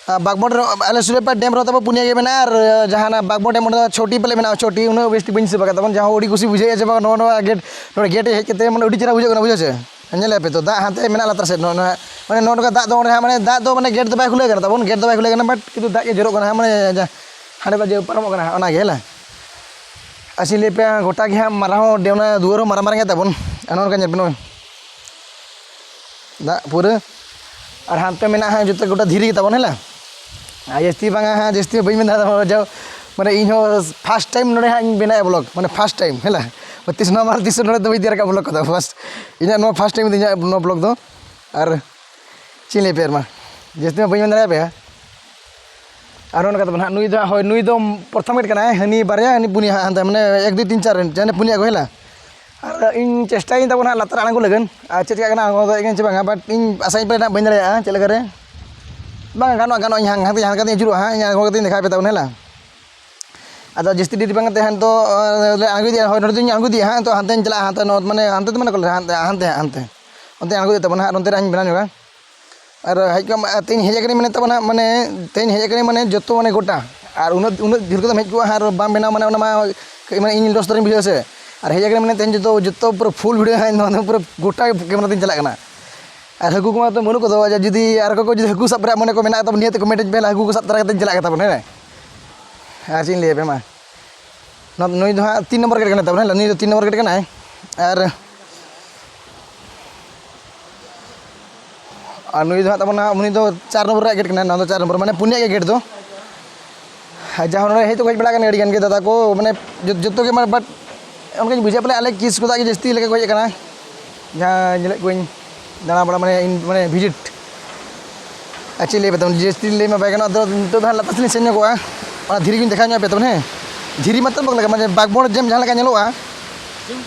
ᱟᱨ ᱵᱟᱜᱽᱢᱳᱲ ᱨᱮ, ᱟᱞᱮ ᱥᱩᱞᱟᱹᱭᱯᱟᱲ ᱰᱮᱢ ᱨᱮᱦᱚᱸ ᱛᱟᱵᱚ ᱯᱩᱱᱭᱟᱹ ᱜᱮ ᱢᱮᱱᱟᱜᱼᱟ, ᱟᱨ ᱡᱟᱦᱟᱸ ᱚᱱᱟ ᱵᱟᱜᱽᱢᱳᱲ ᱰᱮᱢ, ᱚᱸᱰᱮ ᱫᱚ ᱪᱷᱚᱴᱤ ᱯᱟᱞᱮ ᱢᱮᱱᱟᱜᱼᱟ, ᱪᱷᱚᱴᱤ, ᱩᱱᱟᱹᱜ ᱵᱮᱥ ᱴᱷᱤᱠ ᱵᱟᱹᱧ ᱦᱤᱥᱟᱹᱵ ᱟᱠᱟᱫ ᱛᱟᱵᱚᱱ, ᱡᱟᱦᱟᱸ ᱟᱹᱰᱤ ᱠᱩᱥᱤ ᱵᱩᱡᱷᱟᱹᱜᱼᱟ ᱡᱮ ᱵᱟᱝ, ᱱᱚᱣᱟ, ᱱᱚᱣᱟ ᱜᱮᱴ, ᱱᱚᱰᱮ ᱜᱮᱴ ᱦᱮᱡ ᱠᱟᱛᱮ, ᱢᱟᱱᱮ, ᱟᱹᱰᱤ ᱪᱮᱦᱨᱟ ᱵᱩᱡᱷᱟᱹᱜ ᱠᱟᱱᱟ, ᱵᱩᱡᱷᱟᱹᱣ ᱥᱮ? ᱧᱮᱞᱮᱫ ᱯᱮ ᱛᱚ, ᱫᱟᱜ ᱦᱟᱱᱛᱮ ᱢᱮᱱᱟᱜᱼᱟ ᱞᱟᱛᱟᱨ ᱥᱮᱫ, ᱱᱚᱜᱼᱚ ᱱᱚᱣᱟ, ᱢᱟᱱᱮ ᱱᱚᱜᱼᱚ ᱱᱚᱝᱠᱟ ᱫᱟᱜ ᱫᱚ ᱚᱸᱰᱮ ᱦᱟᱸᱜ, ᱢᱟᱱᱮ ᱫᱟᱜ ᱫᱚ, ᱢᱟᱱᱮ ᱜᱮᱴ ᱫᱚ ᱵᱟᱭ ᱠᱷᱩᱞᱟᱹᱣ ᱠᱟᱱᱟ ᱛᱟᱵᱚᱱ, ᱜᱮᱴ ᱫᱚ ᱵᱟᱭ ᱠᱷᱩᱞᱟᱹᱣ ᱠᱟᱱᱟ, but ᱠᱤᱱᱛᱩ ᱫᱟᱜ ᱜᱮ ᱡᱚᱨᱚᱜ ᱠᱟᱱᱟ ᱦᱟᱸᱜ, ᱢᱟᱱᱮ ᱡᱟ-, ᱦᱟᱸᱰᱮ ᱵᱟᱡᱮ ᱯᱟᱨᱚᱢᱚᱜ ᱠᱟᱱᱟ ᱦᱟᱸᱜ, ᱚᱱᱟ ᱜᱮ, ᱦᱮᱸ ᱞᱟ᱾ ᱟᱨ ᱪᱮᱫ ᱤᱧ ᱞᱟᱹᱭ ᱟᱯᱮᱭᱟ, ᱜᱚᱴᱟ ᱜᱮ ᱦᱟᱸᱜ ᱢᱟᱨᱟᱝ ᱦᱚᱸ, ᱚᱱᱟ ᱫᱩᱣᱟᱹᱨ ᱦᱚᱸ ᱢᱟᱨᱟᱝ ᱢᱟᱨᱟᱝ ᱜᱮ ᱛᱟᱵᱚᱱ᱾ ᱟᱨ ᱱᱚᱜᱼᱚ ᱱᱚᱝᱠᱟ ᱧᱮᱞ ᱯᱮ, ᱱᱚᱜᱼᱚᱭ ᱫᱟᱜ ᱯᱩᱨᱟᱹ, ᱟᱨ ᱦᱟᱱᱛᱮ ᱢᱮᱱᱟᱜᱼᱟ ᱦᱟᱸᱜ ᱡᱚᱛᱚ ᱜᱚᱴᱟ ᱫᱷᱤᱨᱤ ᱜᱮ ᱛᱟᱵᱚᱱ, ᱦᱮᱸ ᱞᱟ᱾ ᱟᱨ ᱡᱟᱹᱥᱛᱤ ᱵᱟᱝᱟ ᱦᱟᱸᱜ, ᱡᱟᱹᱥᱛᱤ ᱦᱚᱸ ᱵᱟᱹᱧ ᱢᱮᱱ ᱫᱟᱲᱮᱭᱟᱜᱼᱟ, ᱡᱟᱣ, ᱢᱟᱱᱮ ᱤᱧ ᱦᱚᱸ first time ᱱᱚᱰᱮ ᱦᱟᱸᱜ ᱤᱧ ᱵᱮᱱᱟᱣᱮᱫᱼᱟ vlog, ᱢᱟᱱᱮ first time, ᱦᱮᱸ ᱞᱟ᱾ ᱛᱤᱥ ᱱᱚᱣᱟ ᱢᱟᱲᱟᱝ ᱛᱤᱥ ᱦᱚᱸ ᱱᱚᱰᱮ ᱫᱚ ᱵᱟᱹᱧ ᱛᱮᱭᱟᱨ ᱟᱠᱟᱫ vlog ᱠᱚᱫᱚ, first, ᱤᱧᱟᱹᱜ ᱱᱚᱣᱟ first time ᱫᱚ ᱤᱧᱟᱹᱜ ᱱᱚᱣᱟ vlog ᱫᱚ᱾ ᱟᱨ ᱪᱮᱫ ᱤᱧ ᱞᱟᱹᱭ ᱟᱯᱮᱭᱟ ᱢᱟ, ᱡᱟᱹᱥᱛᱤ ᱢᱟ ᱵᱟᱹᱧ ᱢᱮᱱ ᱫᱟᱲᱮᱭᱟᱯᱮᱭᱟ᱾ ᱟᱨ ᱱᱚᱜᱼᱚ ᱱᱚᱝᱠᱟ ᱛᱟᱵᱚᱱ ᱦᱟᱸᱜ, ᱱᱩᱭ ᱫᱚ ᱦᱟᱸᱜ, ᱦᱳᱭ, ᱱᱩᱭ ᱫᱚ ᱯᱨᱚᱛᱷᱚᱢ ᱜᱮᱴ ᱠᱟᱱᱟᱭ, ᱦᱟᱹᱱᱤ ᱵᱟᱨᱭᱟ, ᱦᱟᱹᱱᱤ ᱯᱩᱱᱭᱟ ᱦᱟᱸᱜ, ᱦᱟᱱᱛᱮ, ᱢᱟᱱᱮ ᱮᱠ, ᱫᱩᱭ, ᱛᱤᱱ, ᱪᱟᱨ ᱨᱮᱱ, ᱡᱟᱦᱟᱸᱭ ᱯᱩᱱᱭᱟ ᱠᱚ, ᱦᱮᱸ ᱞᱟ᱾ ᱟᱨ ᱤᱧ ᱪᱮᱥᱴᱟᱭᱟᱹᱧ ᱛᱟᱵᱚᱱ ᱦᱟᱸᱜ ᱞᱟᱛᱟᱨ ᱟᱬᱜᱚ ᱞᱟᱹᱜᱤᱫ, ᱟᱨ ᱪᱮᱫ ᱪᱤᱠᱟᱹᱜ ᱠᱟᱱᱟ ᱟᱬᱜᱚ ᱫᱟᱲᱮᱭᱟᱜ ᱠᱟᱱᱟ ᱪᱮ ᱵᱟᱝᱟ, but ᱤᱧ ᱟᱥᱟᱧ ᱯᱟᱞᱮ ᱦᱟᱸᱜ ᱵᱟᱹᱧ ᱫᱟᱲᱮᱭᱟᱜᱼᱟ ᱪᱮᱫ ᱞᱮᱠᱟᱨᱮ᱾ ᱵᱟᱝᱟ, ᱜᱟᱱᱚᱜᱼᱟ, ᱜᱟᱱᱚᱜᱼᱟ, ᱤᱧ ᱦᱟᱸᱜ ᱦᱟᱱᱛᱮ ᱡᱟᱦᱟᱸ ᱞᱮᱠᱟᱛᱮᱧ ᱟᱹᱪᱩᱨᱚᱜᱼᱟ ᱦᱟᱸᱜ, ᱤᱧ ᱟᱬᱜᱚ ᱠᱟᱛᱮᱧ ᱫᱮᱠᱷᱟᱣ ᱯᱮ ᱛᱟᱵᱚᱱ, ᱦᱮᱸ ᱞᱟ᱾ ᱟᱫᱚ ᱡᱟᱹᱥᱛᱤ ᱰᱮᱨᱤ ᱵᱟᱝ ᱠᱟᱛᱮ ᱦᱟᱸᱜ ᱱᱤᱛᱚᱜ, ᱟᱸ, ᱞᱮ ᱟᱬᱜᱚ ᱤᱫᱤᱭᱟ, ᱦᱳᱭ, ᱱᱚᱰᱮ ᱫᱚᱧ ᱟᱬᱜᱚ ᱤᱫᱤᱭᱟ ᱦᱟᱸᱜ, ᱱᱤᱛᱚᱜ ᱦᱟᱱᱛᱮᱧ ᱪᱟᱞᱟᱜᱼᱟ, ᱦᱟᱱᱛᱮ ᱱᱚ-, ᱢᱟᱱᱮ ᱦᱟᱱᱛᱮ ᱫᱚ ᱢᱟᱱᱮ ᱚᱠᱟ ᱞᱮ ᱦᱟᱸᱜ, ᱦᱟᱱᱛᱮ, ᱦᱟᱸᱜ ᱦᱟᱱᱛᱮ, ᱚᱱᱛᱮᱧ ᱟᱬᱜᱚ ᱤᱫᱤᱭᱟ ᱛᱟᱵᱚᱱ ᱦᱟᱸᱜ, ᱟᱨ ᱚᱱᱛᱮ ᱨᱮ ᱟᱧ ᱵᱮᱱᱟᱣ ᱧᱚᱜᱟ᱾ ᱟᱨ ᱦᱮᱡ ᱠᱚᱜ ᱢᱮ, ᱟᱨ ᱛᱮᱦᱮᱧ ᱦᱮᱡ ᱟᱠᱟᱱᱟᱧ ᱢᱟᱱᱮ ᱛᱟᱵᱚᱱ ᱦᱟᱸᱜ, ᱢᱟᱱᱮ ᱛᱮᱦᱮᱧ ᱦᱮᱡ ᱟᱠᱟᱱᱟᱧ ᱢᱟᱱᱮ ᱡᱚᱛᱚ ᱢᱟᱱᱮ ᱜᱚᱴᱟ, ᱟᱨ ᱩᱱᱟᱹᱜ, ᱩᱱᱟᱹᱜ ᱰᱷᱮᱨ ᱠᱚᱫᱚᱢ ᱦᱮᱡ ᱠᱚᱜᱼᱟ ᱦᱟᱸᱜ, ᱟᱨ ᱵᱟᱢ ᱵᱮᱱᱟᱣ ᱢᱟᱱᱮ ᱚᱱᱟ ᱢᱟ ᱠᱟᱹᱡ ᱢᱟᱱᱮ ᱤᱧ loss ᱫᱷᱟᱨᱟᱧ ᱵᱩᱡᱷᱟᱹᱣᱟ ᱥᱮ᱾ ᱟᱨ ᱦᱮᱡ ᱟᱠᱟᱱᱟᱧ ᱢᱟᱱᱮ ᱛᱮᱦᱮᱧ ᱡᱚᱛᱚ, ᱡᱚᱛᱚ ᱯᱩᱨᱟᱹ full video ᱦᱟᱸᱜ ᱱᱚᱣᱟ ᱫᱚ ᱯᱩᱨᱟᱹ ᱜᱚᱴᱟ camera ᱛᱤᱧ ᱪᱟᱞᱟᱜ ᱠᱟᱱᱟ᱾ ᱟᱨ ᱦᱟᱹᱠᱩ ᱠᱚᱢᱟ ᱛᱚ ᱵᱟᱹᱱᱩᱜ ᱠᱚᱫᱚ, ᱟᱪᱪᱷᱟ, ᱡᱩᱫᱤ ᱟᱨ ᱚᱠᱚᱭ ᱠᱚ ᱡᱩᱫᱤ ᱦᱟᱹᱠᱩ ᱥᱟᱵ ᱨᱮᱭᱟᱜ ᱢᱚᱱᱮ ᱠᱚ ᱢᱮᱱᱟᱜ ᱛᱟᱵᱚᱱ, ᱱᱤᱭᱟᱹ ᱛᱮ comment ᱯᱮ, ᱦᱟᱹᱠᱩ ᱠᱚ ᱥᱟᱵ ᱛᱚᱨᱟ ᱠᱟᱛᱮ ᱪᱟᱞᱟᱜ ᱠᱟᱱ ᱛᱟᱵᱚᱱ, ᱦᱮᱸ᱾ ᱟᱨ ᱪᱮᱫ ᱤᱧ ᱞᱟᱹᱭ ᱟᱯᱮ ᱢᱟ, ᱱᱚᱣᱟ, ᱱᱩᱭ ᱫᱚ ᱦᱟᱸᱜ ᱛᱤᱱ ᱱᱚᱢᱵᱚᱨ gate ᱠᱟᱱᱟᱭ ᱛᱟᱵᱚᱱ, ᱦᱮᱸ, ᱱᱩᱭ ᱫᱚ ᱛᱤᱱ ᱱᱚᱢᱵᱚᱨ gate ᱠᱟᱱᱟᱭ᱾ ᱟᱨ, ᱟᱨ ᱱᱩᱭ ᱫᱚ ᱦᱟᱸᱜ ᱛᱟᱵᱚᱱ ᱦᱟᱸᱜ, ᱩᱱᱤ ᱫᱚ ᱪᱟᱨ ᱱᱚᱢᱵᱚᱨ ᱨᱮᱭᱟᱜ gate ᱠᱟᱱᱟᱭ, ᱱᱚᱣᱟ ᱫᱚ ᱪᱟᱨ ᱱᱚᱢᱵᱚᱨ, ᱢᱟᱱᱮ ᱯᱩᱱᱭᱟᱹ ᱜᱮ gate ᱫᱚ᱾ ᱟᱨ ᱡᱟᱦᱟᱸ ᱱᱚᱰᱮ ᱦᱮᱡ ᱠᱚ ᱦᱮᱡ ᱵᱟᱲᱟ ᱠᱟᱱᱟ ᱟᱹᱰᱤ ᱜᱟᱱ ᱜᱮ ᱫᱟᱫᱟ ᱠᱚ, ᱢᱟᱱᱮ ᱡᱚ-, ᱡᱚᱛᱚ ᱜᱮ, ᱢᱟᱱᱮ, but ᱚᱱᱠᱟᱧ ᱵᱩᱡᱷᱟᱹᱣ ᱯᱟᱞᱮ ᱟᱞᱮ ᱠᱤᱥ ᱠᱚᱫᱚ ᱜᱮ ᱡᱟᱹᱥᱛᱤ ᱞᱮᱠᱟ ᱠᱚ ᱦᱮᱡ ᱟᱠᱟᱱᱟ, ᱡᱟᱦᱟᱸ ᱧᱮᱞᱮᱫ ᱠᱚᱣᱟᱧ ᱫᱟᱬᱟ ᱵᱟᱲᱟ, ᱢᱟᱱᱮ, ᱤᱧ, ᱢᱟᱱᱮ, visit᱾ ᱟᱨ ᱪᱮᱫ ᱞᱟᱹᱭ ᱯᱮ ᱛᱟᱵᱚᱱ, ᱡᱟᱹᱥᱛᱤ ᱞᱟᱹᱭ ᱢᱟ ᱵᱟᱭ ᱜᱟᱱᱚᱜᱼᱟ, ᱟᱫᱚ ᱱᱤᱛᱚᱜ ᱫᱚ ᱦᱟᱸᱜ ᱞᱟᱛᱟᱨ ᱥᱮᱫ ᱞᱤᱧ ᱥᱮᱱ ᱧᱚᱜᱚᱜᱼᱟ, ᱚᱱᱟ ᱫᱷᱤᱨᱤ ᱜᱤᱧ ᱫᱮᱠᱷᱟᱣ ᱧᱚᱜ ᱟᱯᱮ ᱛᱟᱵᱚᱱ, ᱦᱮᱸ᱾ ᱫᱷᱤᱨᱤ ᱢᱟᱛᱚ ᱵᱟᱝ ᱞᱮᱠᱟ, ᱢᱟᱱᱮ, ᱵᱟᱜᱽᱵᱚᱲ ᱡᱮᱢ ᱡᱟᱦᱟᱸ ᱞᱮᱠᱟ ᱧᱮᱞᱚᱜᱼᱟ,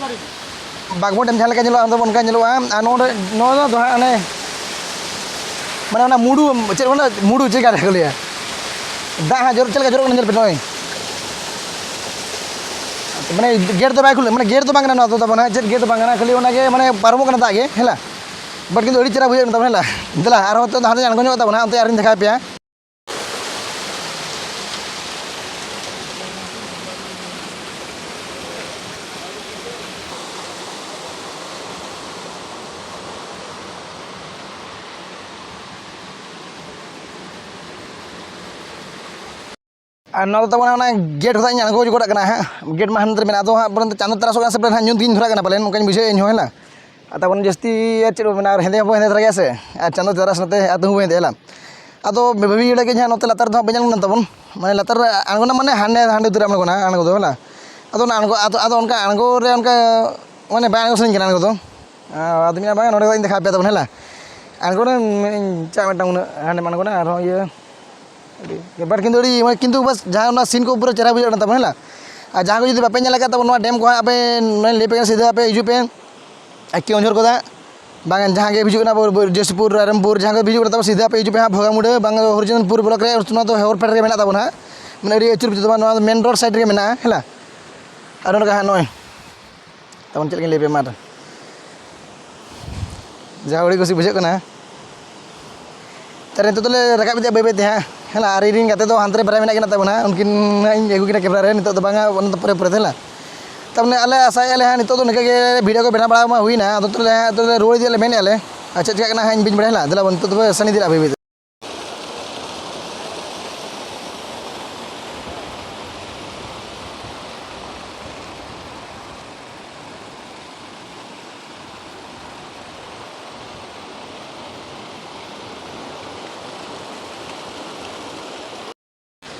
ᱵᱟᱜᱽᱵᱚᱲ ᱰᱮᱢ ᱡᱟᱦᱟᱸ ᱞᱮᱠᱟ ᱧᱮᱞᱚᱜᱼᱟ, ᱟᱫᱚ ᱚᱱᱠᱟ ᱧᱮᱞᱚᱜᱼᱟ᱾ ᱟᱨ ᱱᱚᱰᱮ, ᱱᱚᱣᱟ ᱫᱚ ᱦᱟᱸᱜ ᱚᱱᱮ, ᱢᱟᱱᱮ ᱚᱱᱟ ᱢᱩᱰᱩ, ᱪᱮᱫ ᱠᱚ ᱢᱮᱱᱟ, ᱢᱩᱰᱩ ᱪᱮᱫ ᱠᱚ ᱞᱟᱹᱭᱟ, ᱫᱟᱜ ᱦᱟᱸᱜ ᱡᱚᱨᱚ, ᱪᱮᱫ ᱞᱮᱠᱟ ᱡᱚᱨᱚᱜ ᱠᱟᱱᱟ ᱧᱮᱞ ᱯᱮ ᱱᱚᱜᱼᱚᱭ᱾ ᱢᱟᱱᱮ gate ᱫᱚ ᱵᱟᱭ ᱠᱷᱩᱞᱟᱹᱜ, ᱢᱟᱱᱮ gate ᱫᱚ ᱵᱟᱝ ᱠᱟᱱᱟ ᱱᱚᱣᱟ ᱫᱚ ᱛᱟᱵᱚᱱ ᱦᱟᱸᱜ, ᱪᱮᱫ gate ᱫᱚ ᱵᱟᱝ ᱠᱟᱱᱟ, ᱠᱷᱟᱹᱞᱤ ᱚᱱᱟᱜᱮ ᱢᱟᱱᱮ ᱯᱟᱨᱚᱢᱚᱜ ᱠᱟᱱᱟ ᱫᱟᱜ ᱜᱮ, ᱦᱮᱸ ᱞᱟ᱾ But ᱠᱤᱱᱛᱩ ᱟᱹᱰᱤ ᱪᱮᱦᱨᱟ ᱵᱩᱡᱷᱟᱹᱜ ᱠᱟᱱᱟ ᱛᱟᱵᱚᱱ, ᱦᱮᱸ ᱞᱟ᱾ ᱫᱮᱞᱟ ᱟᱨᱦᱚᱸ ᱱᱤᱛᱚᱜ ᱫᱚ ᱦᱟᱱᱛᱮ ᱟᱬᱜᱚ ᱧᱚᱜ ᱛᱟᱵᱚᱱ ᱦᱟᱸᱜ, ᱚᱱᱛᱮ ᱟᱨᱤᱧ ᱫᱮᱠᱷᱟᱣ ᱯᱮᱭᱟ᱾ ᱟᱨ ᱱᱚᱣᱟ ᱫᱚ ᱛᱟᱵᱚᱱ ᱚᱱᱟ ᱜᱮᱴ ᱠᱷᱚᱱᱟᱜ ᱤᱧ ᱟᱬᱜᱚ ᱜᱚᱫ ᱠᱟᱱᱟ ᱦᱟᱸᱜ᱾ ᱜᱮᱴ ᱢᱟ ᱦᱟᱱᱛᱮ ᱨᱮ ᱢᱮᱱᱟᱜᱼᱟ, ᱟᱫᱚ ᱦᱟᱸᱜ ᱯᱚᱨᱮ ᱪᱟᱸᱫᱚ ᱛᱟᱨᱟᱥᱚᱜ ᱠᱟᱱᱟ ᱥᱮ ᱯᱟᱞᱮᱱ ᱦᱟᱸᱜ ᱧᱩᱛ ᱜᱤᱧ ᱫᱷᱚᱨᱟᱜ ᱠᱟᱱᱟ ᱯᱟᱞᱮᱱ, ᱚᱱᱠᱟᱧ ᱵᱩᱡᱷᱟᱹᱣᱮᱫᱼᱟ ᱤᱧ ᱦᱚᱸ, ᱦᱮᱸ ᱞᱟ᱾ ᱟᱨ ᱛᱟᱵᱚᱱ ᱡᱟᱹᱥᱛᱤ ᱟᱨ ᱪᱮᱫ ᱵᱚᱱ ᱢᱮᱱᱟ, ᱟᱨ ᱦᱮᱸᱫᱮ ᱦᱚᱸᱵᱚᱱ ᱦᱮᱸᱫᱮ ᱫᱷᱟᱨᱟ ᱜᱮᱭᱟ ᱥᱮ, ᱟᱨ ᱪᱟᱸᱫᱚ ᱛᱟᱨᱟᱥ ᱱᱚᱛᱮ ᱟᱹᱛᱩ ᱦᱚᱸ ᱵᱚᱱ ᱦᱮᱸᱫᱮᱜᱼᱟ ᱞᱟ᱾ ᱟᱫᱚ ᱵᱷᱟᱹᱵᱤ ᱮᱲᱮ ᱜᱮ ᱦᱟᱸᱜ ᱱᱚᱛᱮ ᱞᱟᱛᱟᱨ ᱫᱚ ᱦᱟᱸᱜ ᱵᱟᱹᱧ ᱟᱬᱜᱚᱱᱟ ᱛᱟᱵᱚᱱ, ᱢᱟᱱᱮ ᱞᱟᱛᱟᱨ ᱨᱮ ᱟᱬᱜᱚᱱᱟ ᱢᱟᱱᱮ ᱦᱟᱸᱰᱮ ᱦᱟᱸᱰᱮ ᱩᱛᱟᱹᱨ ᱟᱬᱜᱚᱱᱟ, ᱟᱬᱜᱚ ᱫᱚ ᱦᱮᱸ ᱞᱟ᱾ ᱟᱫᱚ ᱚᱱᱟ ᱟᱬᱜᱚ, ᱟᱫᱚ, ᱟᱫᱚ ᱚᱱᱠᱟ ᱟᱬᱜᱚ ᱨᱮ ᱚᱱᱠᱟ ᱢᱟᱱᱮ ᱵᱟᱭ ᱟᱬᱜᱚ ᱥᱟᱱᱟᱧ ᱠᱟᱱᱟ ᱟᱬᱜᱚ ᱫᱚ᱾ ᱟᱫᱚ ᱢᱮᱱᱟ ᱵᱟᱝ, ᱱᱚᱰᱮ ᱠᱷᱚᱱ ᱤᱧ ᱫᱮᱠᱷᱟᱣ ᱟᱯᱮᱭᱟ ᱛᱟᱵᱚᱱ ᱦᱮᱸ ᱞᱟ᱾ ᱟᱬᱜᱚᱱᱟ, ᱪᱟᱜ ᱢᱤᱫᱴᱟᱝ ᱩᱱᱟᱹᱜ ᱦᱟᱸᱰᱮᱢ ᱟᱬᱜᱚᱱᱟ ᱟᱨᱦᱚᱸ ᱤᱭᱟᱹ ᱟᱹᱰᱤ ᱵᱮᱯᱟᱨ ᱠᱤᱱᱛᱩ ᱟᱹᱰᱤ, ᱢᱟᱱᱮ, ᱠᱤᱱᱛᱩ ᱵᱟᱥ ᱡᱟᱦᱟᱸ ᱚᱱᱟ ᱥᱤᱱ ᱠᱚ ᱯᱩᱨᱟᱹ ᱪᱮᱦᱨᱟ ᱵᱩᱡᱷᱟᱹᱜ ᱠᱟᱱᱟ ᱛᱟᱵᱚᱱ, ᱦᱮᱸ ᱞᱟ? ᱟᱨ ᱡᱟᱦᱟᱸ ᱠᱚ ᱡᱩᱫᱤ ᱵᱟᱯᱮ ᱧᱮᱞ ᱟᱠᱟᱫ ᱛᱟᱵᱚᱱ, ᱱᱚᱣᱟ ᱰᱮᱢ ᱠᱚ ᱦᱟᱸᱜ ᱟᱯᱮ ᱱᱚᱰᱮ ᱞᱟᱹᱭ ᱯᱮ ᱠᱟᱱᱟ, ᱥᱤᱫᱷᱟᱹ ᱟᱯᱮ ᱦᱤᱡᱩᱜ ᱯᱮ ᱟᱨ ᱠᱤ ᱚᱡᱷᱚᱨ ᱠᱚᱫᱟ ᱵᱟᱝ, ᱡᱟᱦᱟᱸ ᱜᱮ ᱦᱤᱡᱩᱜ ᱠᱟᱱᱟ ᱵᱚ-, ᱵᱚ-, ᱡᱚᱭᱥᱤᱯᱩᱨ, ᱨᱟᱭᱨᱚᱝᱯᱩᱨ, ᱡᱟᱦᱟᱸ ᱠᱚ ᱦᱤᱡᱩᱜ ᱠᱟᱱᱟ ᱛᱟᱵᱚᱱ, ᱥᱤᱫᱷᱟᱹ ᱟᱯᱮ ᱦᱤᱡᱩᱜ ᱯᱮ ᱦᱟᱸᱜ ᱵᱷᱚᱜᱟᱢᱩᱰᱟᱹ, ᱵᱟᱝ ᱦᱚᱨᱤᱪᱚᱸᱫᱽᱯᱩᱨ ᱵᱞᱚᱠ ᱨᱮ, ᱱᱚᱣᱟ ᱫᱚ ᱦᱚᱨ ᱯᱷᱮᱰ ᱨᱮᱜᱮ ᱢᱮᱱᱟᱜ ᱛᱟᱵᱚᱱᱟ ᱦᱟᱸᱜ, ᱢᱟᱱᱮ ᱟᱹᱰᱤ ᱟᱹᱪᱩᱨ ᱵᱤᱪᱩᱨ ᱛᱟᱵᱚᱱ, ᱱᱚᱣᱟ ᱫᱚ ᱢᱮᱱ ᱨᱳᱰ ᱥᱟᱭᱤᱰ ᱨᱮᱜᱮ ᱢᱮᱱᱟᱜᱼᱟ, ᱦᱮᱸ ᱞᱟ? ᱟᱨ ᱱᱚᱰᱮ ᱦᱟᱸᱜ ᱱᱚᱜᱼᱚᱭ ᱛᱟᱵᱚᱱ ᱪᱮᱫ ᱞᱮᱠᱟᱧ ᱞᱟᱹᱭ ᱟᱯᱮᱭᱟ ᱢᱟ᱾ ᱡᱟ ᱟᱹᱰᱤ ᱠᱩᱥᱤ ᱵᱩᱡᱷᱟᱹᱜ ᱠᱟᱱᱟ᱾ ᱛᱟᱦᱞᱮ ᱱᱤᱛᱚᱜ ᱫᱚᱞᱮ ᱨᱟᱠᱟᱵ ᱤᱫᱤᱭᱟ ᱵᱟᱹᱭ ᱵᱟᱹᱭ ᱛᱮ ᱦᱟᱸᱜ, ᱦᱮᱸ ᱞᱟ? ᱟᱨ ᱤᱧ ᱨᱮᱱ ᱜᱟᱛᱮ ᱫᱚ ᱦᱟᱱᱛᱮ ᱨᱮ ᱵᱟᱨᱭᱟ ᱢᱮᱱᱟᱜ ᱠᱤᱱᱟ ᱛᱟᱵᱚᱱᱟ, ᱩᱱᱠᱤᱱ ᱦᱟᱸᱜ ᱤᱧ ᱟᱹᱜᱩ ᱠᱤᱱᱟ ᱠᱮᱢᱨᱟ ᱨᱮ, ᱱᱤᱛᱚᱜ ᱫᱚ ᱵᱟᱝᱟ, ᱚᱱᱟ ᱫᱚ ᱯᱚᱨᱮ ᱯᱚᱨᱮ ᱛᱮ ᱦᱮᱸ ᱞᱟ᱾ ᱛᱟᱨᱢᱟᱱᱮ ᱟᱞᱮ ᱟᱥᱟᱭᱮᱫᱼᱟ ᱞᱮ ᱦᱟᱸᱜ ᱱᱤᱛᱚᱜ ᱫᱚ ᱱᱤᱝᱠᱟᱹ ᱜᱮ ᱵᱷᱤᱰᱤᱭᱳ ᱠᱚ ᱵᱮᱱᱟᱣ ᱵᱟᱲᱟ ᱢᱟ ᱦᱩᱭᱱᱟ, ᱟᱫᱚ ᱛᱟᱦᱞᱮ, ᱛᱟᱦᱞᱮ ᱨᱩᱣᱟᱹᱲ ᱤᱫᱤᱭᱟᱜ ᱞᱮ ᱢᱮᱱᱮᱫᱼᱟ ᱞᱮ᱾ ᱟᱨ ᱪᱮᱫ ᱪᱤᱠᱟᱹᱜ ᱠᱟᱱᱟ ᱦᱟᱸᱜ ᱤᱧ ᱵᱟᱹᱧ ᱵᱟᱲᱟᱭᱟ ᱦᱮᱸ ᱞᱟ᱾ ᱫᱮᱞᱟ ᱵᱚᱱ ᱱᱤᱛᱚᱜ ᱫᱚ ᱥᱮᱱ ᱤᱫᱤᱭᱟᱜ ᱵᱟᱹᱭ ᱵᱟᱹᱭ ᱛᱮ᱾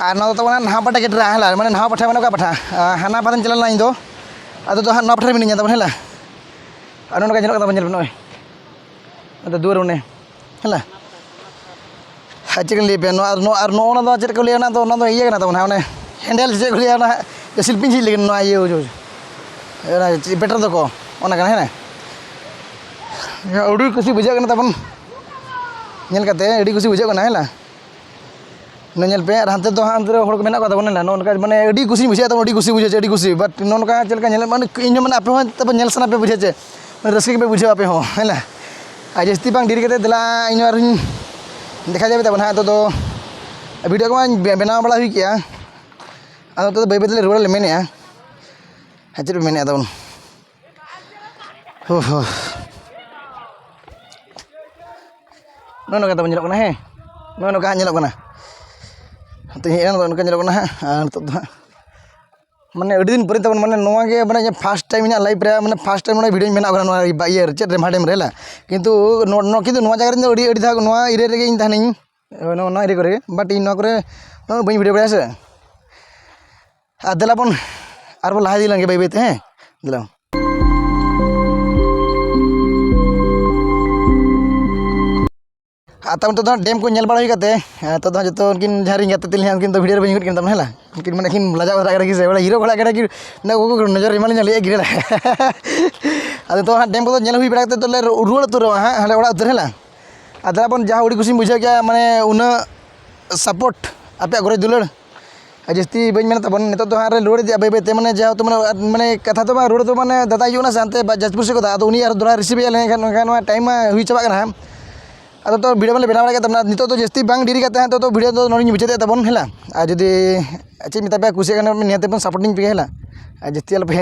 ᱟᱨ ᱱᱚᱣᱟ ᱫᱚ ᱛᱟᱵᱚᱱ ᱱᱟᱣᱟ ᱯᱟᱴᱟ ᱜᱮᱴ ᱨᱮ, ᱦᱮᱸ ᱞᱟ, ᱢᱟᱱᱮ ᱱᱟᱣᱟ ᱯᱟᱴᱟ ᱢᱟᱱᱮ ᱚᱠᱟ ᱯᱟᱴᱟ? ᱟᱨ ᱦᱟᱱᱟ ᱯᱟᱴᱟᱧ ᱪᱟᱞᱟᱣ ᱞᱮᱱᱟ ᱤᱧ ᱫᱚ, ᱟᱫᱚ ᱫᱚ ᱦᱟᱸᱜ ᱱᱚᱣᱟ ᱯᱟᱴᱟ ᱨᱮ ᱢᱤᱱᱟᱹᱧᱟ ᱛᱟᱵᱚᱱ, ᱦᱮᱸ ᱞᱟ᱾ ᱟᱨ ᱱᱚᱜᱼᱚ ᱱᱚᱝᱠᱟ ᱧᱮᱞᱚᱜ ᱠᱟᱱ ᱛᱟᱵᱚᱱ, ᱧᱮᱞ ᱯᱮ ᱱᱚᱜᱼᱚᱭ, ᱟᱫᱚ ᱫᱩᱣᱟᱹᱨ ᱚᱱᱮ, ᱦᱮᱸ ᱞᱟ᱾ ᱟᱨ ᱪᱮᱫ ᱠᱚ ᱞᱟᱹᱭ ᱟᱯᱮᱭᱟ, ᱱᱚᱣᱟ ᱟᱨ ᱱᱚᱣᱟ, ᱟᱨ ᱱᱚᱜᱼᱚ ᱱᱚᱣᱟ ᱫᱚ ᱪᱮᱫ ᱠᱚ ᱞᱟᱹᱭᱟ, ᱚᱱᱟ ᱫᱚ, ᱚᱱᱟ ᱫᱚ ᱤᱭᱟᱹ ᱠᱟᱱᱟ ᱛᱟᱵᱚᱱ ᱦᱟᱸᱜ, ᱚᱱᱮ ᱦᱮᱱᱰᱮᱞ ᱥᱮ ᱪᱮᱫ ᱠᱚ ᱞᱟᱹᱭᱟ, ᱚᱱᱟ ᱦᱟᱸᱜ ᱥᱤᱞᱯᱤᱧ ᱡᱷᱤᱡ ᱞᱟᱹᱜᱤᱫ ᱱᱚᱣᱟ ᱤᱭᱟᱹ, ᱚᱱᱟ ᱪᱮᱫ, ᱵᱮᱴᱟᱨ ᱫᱚᱠᱚ, ᱚᱱᱟ ᱠᱟᱱᱟ, ᱦᱮᱸ᱾ ᱟᱹᱰᱤ ᱠᱩᱥᱤ ᱵᱩᱡᱷᱟᱹᱜ ᱠᱟᱱᱟ ᱛᱟᱵᱚᱱ, ᱧᱮᱞ ᱠᱟᱛᱮ ᱟᱹᱰᱤ ᱠᱩᱥᱤ ᱵᱩᱡᱷᱟᱹᱜ ᱠᱟᱱᱟ, ᱦᱮᱸ ᱞᱟ᱾ ᱱᱚᱣᱟ ᱧᱮᱞ ᱯᱮ, ᱟᱨ ᱦᱟᱱᱛᱮ ᱫᱚ ᱦᱟᱸᱜ ᱚᱱᱛᱮ ᱨᱮ ᱦᱚᱲ ᱠᱚ ᱢᱮᱱᱟᱜ ᱠᱚᱣᱟ ᱛᱟᱵᱚᱱ, ᱦᱮᱸ ᱞᱟ, ᱱᱚᱜᱼᱚ ᱱᱚᱝᱠᱟ, ᱢᱟᱱᱮ, ᱟᱹᱰᱤ ᱠᱩᱥᱤᱧ ᱵᱩᱡᱷᱟᱹᱣᱟ ᱛᱟᱵᱚᱱ, ᱟᱹᱰᱤ ᱠᱩᱥᱤ ᱵᱩᱡᱷᱟᱹᱜᱼᱟ, ᱟᱹᱰᱤ ᱠᱩᱥᱤ, but ᱱᱚᱜᱼᱚ ᱱᱚᱝᱠᱟ ᱪᱮᱫ ᱞᱮᱠᱟ ᱧᱮᱞᱚᱜ, ᱢᱟᱱᱮ, ᱤᱧ ᱦᱚᱸ, ᱢᱟᱱᱮ, ᱟᱯᱮ ᱦᱚᱸ ᱛᱟᱵᱚᱱ ᱧᱮᱞ ᱥᱟᱱᱟ ᱯᱮ ᱵᱩᱡᱷᱟᱹᱜ ᱪᱮ, ᱢᱟᱱᱮ, ᱨᱟᱹᱥᱠᱟᱹ ᱜᱮᱯᱮ ᱵᱩᱡᱷᱟᱹᱣᱟ ᱟᱯᱮ ᱦᱚᱸ, ᱦᱮᱸ ᱞᱟ᱾ ᱟᱨ ᱡᱟᱹᱥᱛᱤ ᱵᱟᱝ ᱰᱮᱨᱤ ᱠᱟᱛᱮ ᱫᱮᱞᱟ, ᱤᱧ ᱦᱚᱸ ᱟᱨᱦᱚᱸᱧ ᱫᱮᱠᱷᱟᱣ ᱡᱟᱯᱮ ᱛᱟᱵᱚᱱ ᱦᱟᱸᱜ᱾ ᱱᱤᱛᱚᱜ ᱫᱚ ᱵᱷᱤᱰᱤᱭᱳ ᱠᱚᱢᱟ ᱵᱮ-, ᱵᱮᱱᱟᱣ ᱵᱟᱲᱟ ᱦᱩᱭ ᱠᱮᱜᱼᱟ, ᱟᱫᱚ ᱱᱤᱛᱚᱜ ᱫᱚ ᱵᱟᱹᱭ ᱵᱟᱹᱭ ᱛᱮᱞᱮ ᱨᱩᱣᱟᱹᱲ ᱞᱮ ᱢᱮᱱᱮᱫᱼᱟ᱾ ᱦᱮᱸ, ᱪᱮᱫ ᱯᱮ ᱢᱮᱱᱮᱫᱼᱟ ᱛᱟᱵᱚᱱ? ᱦᱳ, ᱦᱳ᱾ ᱱᱚᱜᱼᱚ ᱱᱚᱝᱠᱟ ᱛᱟᱵᱚᱱ ᱧᱮᱞᱚᱜ ᱠᱟᱱᱟ, ᱦᱮᱸ, ᱱᱚᱜᱼᱚ ᱱᱚᱝᱠᱟ ᱦᱟᱸᱜ ᱧᱮᱞᱚᱜ ᱠᱟᱱᱟ᱾ ᱛᱮᱦᱮᱧ ᱮᱱᱟᱝ ᱫᱚ ᱚᱱᱠᱟ ᱧᱮᱞᱚᱜ ᱠᱟᱱᱟ ᱦᱟᱸᱜ, ᱟᱨ ᱱᱤᱛᱚᱜ ᱫᱚ ᱦᱟᱸᱜ ᱢᱟᱱᱮ ᱟᱹᱰᱤ ᱫᱤᱱ ᱯᱚᱨᱮ ᱛᱟᱵᱚᱱ, ᱢᱟᱱᱮ ᱱᱚᱣᱟ ᱜᱮ ᱢᱟᱱᱮ ᱤᱧᱟᱹᱜ first time ᱤᱧᱟᱹᱜ life ᱨᱮ ᱢᱟᱱᱮ first time ᱱᱚᱰᱮ video ᱧ ᱵᱮᱱᱟᱣ ᱠᱟᱱᱟ ᱱᱚᱣᱟ ᱤᱭᱟᱹ ᱨᱮ, ᱪᱮᱫ ᱨᱮ, ᱢᱟᱦᱟᱰᱮᱢ ᱨᱮ ᱦᱮᱞᱟ᱾ ᱠᱤᱱᱛᱩ ᱱᱚ-, ᱱᱚ-, ᱠᱤᱱᱛᱩ ᱱᱚᱣᱟ ᱡᱟᱭᱜᱟ ᱨᱮ ᱤᱧ ᱫᱚ ᱟᱹᱰᱤ, ᱟᱹᱰᱤ ᱫᱷᱟᱣ ᱱᱚᱣᱟ area ᱨᱮᱜᱮ ᱤᱧ ᱛᱟᱦᱮᱱᱟᱹᱧ, ᱱᱚᱣᱟ, ᱱᱚᱣᱟ area ᱠᱚᱨᱮ ᱜᱮ, but ᱤᱧ ᱱᱚᱣᱟ ᱠᱚᱨᱮ ᱩᱱᱟᱹᱜ ᱵᱟᱹᱧ video ᱵᱟᱲᱟᱭᱟ ᱥᱮ᱾ ᱟᱨ ᱫᱮᱞᱟ ᱵᱚᱱ ᱟᱨᱵᱚᱱ ᱞᱟᱦᱟ ᱤᱫᱤ ᱞᱮᱱ ᱜᱮ ᱵᱟᱹᱭ ᱵᱟᱹᱭ ᱛᱮ, ᱦᱮᱸ, ᱫᱮᱞᱟ᱾ ᱟᱨ ᱛᱟᱵᱚᱱ ᱱᱤᱛᱚᱜ ᱫᱚ ᱦᱟᱸᱜ ᱰᱮᱢ ᱠᱚ ᱧᱮᱞ ᱵᱟᱲᱟ ᱦᱩᱭ ᱠᱟᱛᱮ, ᱟᱨ ᱱᱤᱛᱚᱜ ᱫᱚ ᱦᱟᱸᱜ ᱡᱚᱛᱚ ᱩᱱᱠᱤᱱ ᱡᱟᱦᱟᱸ ᱨᱤᱧ ᱜᱟᱛᱮ ᱛᱟᱹᱞᱤᱧ ᱦᱟᱸᱜ, ᱩᱱᱠᱤᱱ ᱫᱚ video ᱨᱮ ᱵᱟᱹᱧ ᱩᱫᱩᱜ ᱠᱤᱱ ᱛᱟᱵᱚᱱᱟ ᱦᱮᱞᱟ᱾ ᱩᱱᱠᱤᱱ ᱢᱟᱱᱮ ᱠᱤᱱ ᱞᱟᱡᱟᱣ ᱫᱷᱟᱨᱟ ᱠᱟᱱᱟ ᱠᱤᱱ ᱥᱮ, ᱵᱚᱞᱮ hero ᱠᱚᱲᱟ ᱠᱟᱱᱟ ᱠᱤᱱ, ᱚᱱᱟ ᱠᱚ ᱱᱚᱡᱚᱨ ᱮᱢᱟᱞᱤᱧᱟ, ᱞᱟᱹᱭᱮᱫ ᱜᱤᱰᱤ᱾ ᱟᱫᱚ ᱱᱤᱛᱚᱜ ᱦᱟᱸᱜ ᱰᱮᱢ ᱠᱚᱫᱚ ᱧᱮᱞ ᱦᱩᱭ ᱵᱟᱲᱟ ᱠᱟᱛᱮ ᱛᱚᱞᱮ ᱨᱩ-, ᱨᱩᱣᱟᱹᱲ ᱩᱛᱟᱹᱨᱚᱜᱼᱟ ᱦᱟᱸᱜ, ᱦᱟᱸᱰᱮ ᱚᱲᱟᱜ ᱩᱛᱟᱹᱨ ᱦᱮᱞᱟ᱾ ᱟᱨ ᱫᱮᱞᱟ ᱵᱚᱱ ᱡᱟᱦᱟᱸ ᱟᱹᱰᱤ ᱠᱩᱥᱤᱧ ᱵᱩᱡᱷᱟᱹᱣ ᱠᱮᱜᱼᱟ, ᱢᱟᱱᱮ ᱩᱱᱟᱹᱜ support, ᱟᱯᱮᱭᱟᱜ ᱜᱚᱨᱚᱡᱽ ᱫᱩᱞᱟᱹᱲ᱾ ᱟᱨ ᱡᱟᱹᱥᱛᱤ ᱵᱟᱹᱧ ᱢᱮᱱᱟ ᱛᱟᱵᱚᱱ, ᱱᱤᱛᱚᱜ ᱫᱚ ᱦᱟᱸᱜ ᱞᱮ ᱨᱩᱣᱟᱹᱲ ᱤᱫᱤᱜᱼᱟ ᱵᱟᱹᱭ ᱵᱟᱹᱭ ᱛᱮ, ᱢᱟᱱᱮ ᱡᱮᱦᱮᱛᱩ ᱢᱟᱱᱮ, ᱢᱟᱱᱮ ᱠᱟᱛᱷᱟ ᱫᱚ ᱵᱟᱝ, ᱨᱩᱣᱟᱹᱲ ᱫᱚ ᱢᱟᱱᱮ ᱫᱟᱫᱟ ᱦᱤᱡᱩᱜ ᱠᱟᱱᱟ ᱥᱮ ᱦᱟᱱᱛᱮ ᱵᱟ-, ᱡᱟᱡᱽᱯᱩᱨ ᱥᱮᱫ ᱠᱷᱚᱱ, ᱟᱫᱚ ᱩᱱᱤ ᱟᱨ ᱫᱚᱦᱲᱟ receive ᱮᱭᱟ ᱞᱮᱱᱠᱷᱟᱱ ᱚᱱᱠᱟ ᱱᱚᱣᱟ time ᱢᱟ ᱦᱩᱭ ᱪᱟᱵᱟᱜ ᱠᱟᱱᱟ ᱦᱟᱸᱜ᱾ ᱟᱫᱚ ᱛᱚ video ᱢᱟᱞᱮ ᱵᱮᱱᱟᱣ ᱵᱟᱲᱟ ᱠᱮᱫ ᱛᱟᱵᱚᱱᱟ, ᱱᱤᱛᱚᱜ ᱫᱚ ᱡᱟᱹᱥᱛᱤ ᱵᱟᱝ ᱰᱮᱨᱤ ᱠᱟᱛᱮ ᱦᱟᱸᱜ ᱱᱤᱛᱚᱜ ᱫᱚ video ᱫᱚ ᱱᱚᱰᱮᱧ ᱢᱩᱪᱟᱹᱫᱮᱫ ᱛᱟᱵᱚᱱ ᱦᱮᱞᱟ᱾ ᱟᱨ ᱡᱩᱫᱤ ᱪᱮᱫ ᱤᱧ ᱢᱮᱛᱟ ᱯᱮᱭᱟ, ᱠᱩᱥᱤᱭᱟᱜ ᱠᱷᱟᱱ ᱱᱤᱦᱟᱹᱛ ᱵᱚᱱ support ᱤᱧ ᱯᱮ ᱦᱮᱞᱟ᱾ ᱟᱨ ᱡᱟᱹᱥᱛᱤ ᱟᱞᱚᱯᱮ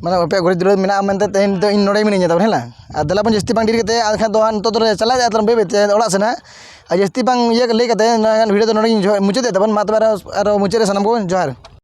ᱢᱟᱱᱮ ᱟᱯᱮᱭᱟᱜ ᱜᱚᱨᱚᱡᱽ ᱫᱩᱞᱟᱹᱲ ᱢᱮᱱᱟᱜᱼᱟ ᱢᱮᱱᱛᱮ ᱛᱮᱦᱮᱧ ᱫᱚ ᱤᱧ ᱱᱚᱰᱮ ᱢᱤᱱᱟᱹᱧᱟ ᱛᱟᱵᱚᱱ ᱦᱮᱞᱟ᱾ ᱟᱨ ᱫᱮᱞᱟ ᱵᱚᱱ ᱡᱟᱹᱥᱛᱤ ᱵᱟᱝ ᱰᱮᱨᱤ ᱠᱟᱛᱮ, ᱟᱨ ᱠᱷᱟᱱ ᱫᱚ ᱦᱟᱸᱜ ᱱᱤᱛᱚᱜ ᱫᱚᱞᱮ ᱪᱟᱞᱟᱜ ᱜᱮᱭᱟ ᱛᱟᱵᱚᱱ ᱵᱟᱹᱭ ᱵᱟᱹᱭ ᱛᱮ ᱚᱲᱟᱜ ᱥᱮᱱ ᱦᱟᱸᱜ᱾ ᱟᱨ ᱡᱟᱹᱥᱛᱤ ᱵᱟᱝ ᱤᱭᱟᱹ ᱞᱟᱹᱭ ᱠᱟᱛᱮ ᱱᱚᱣᱟ video ᱫᱚ ᱱᱚᱰᱮᱧ ᱡᱚ-, ᱢᱩᱪᱟᱹᱫᱮᱫ ᱛᱟᱵᱚᱱ᱾ ᱢᱟ ᱛᱚᱵᱮ ᱟᱨᱚ, ᱟᱨᱚ ᱢᱩᱪᱟᱹᱫ ᱨᱮ ᱥᱟᱱᱟᱢ ᱠᱚ ᱡᱚᱦᱟᱨ᱾